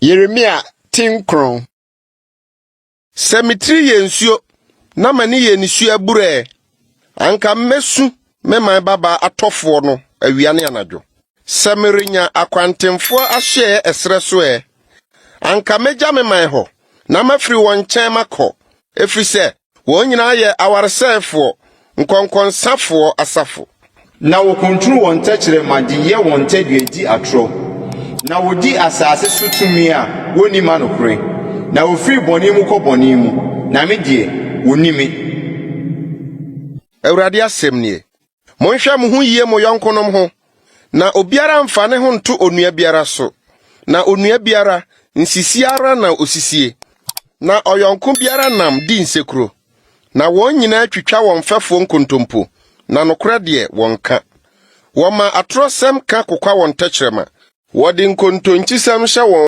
Yeremia ti nkron. Sɛ me tiri yɛ nsuo na m'ani yɛ nisuo abura ɛ, anka mɛsu me man babaa atɔfoɔ no awia ne anadwo. Sɛ merenya akwantemfoɔ asoɛeɛ ɛserɛ so ɛ, anka mɛgya me man hɔ na mafiri wɔn nkyɛn makɔ, ɛfiri sɛ wɔn nyinaa yɛ awaresɛefoɔ, nkɔnkɔnsafoɔ asafo. Na wɔkuntunu wɔn tɛkyerɛma de yɛ wɔn tadua di atorɔ, na wɔdi asase so tumi a wɔnni ma nokorɛ, na wɔfiri bɔne mu kɔ bɔne mu, na me deɛ, wɔnni me. Awurade asɛm nie. Monhwɛ mo ho yie mo yɔnkonom ho, na obiara mfa ne ho nto onua biara so, na onua biara, nsisi ara na osisie, na ɔyɔnko biara nam di nsekuro, na wɔn nyinaa twitwa wɔn mfɛfoɔ nkontompo, na nokorɛ deɛ wɔnka. Wɔma atorɔsɛm ka kokwa wɔn tɛkyerɛma. Wɔde nkontonkyisɛm hyɛ wɔn.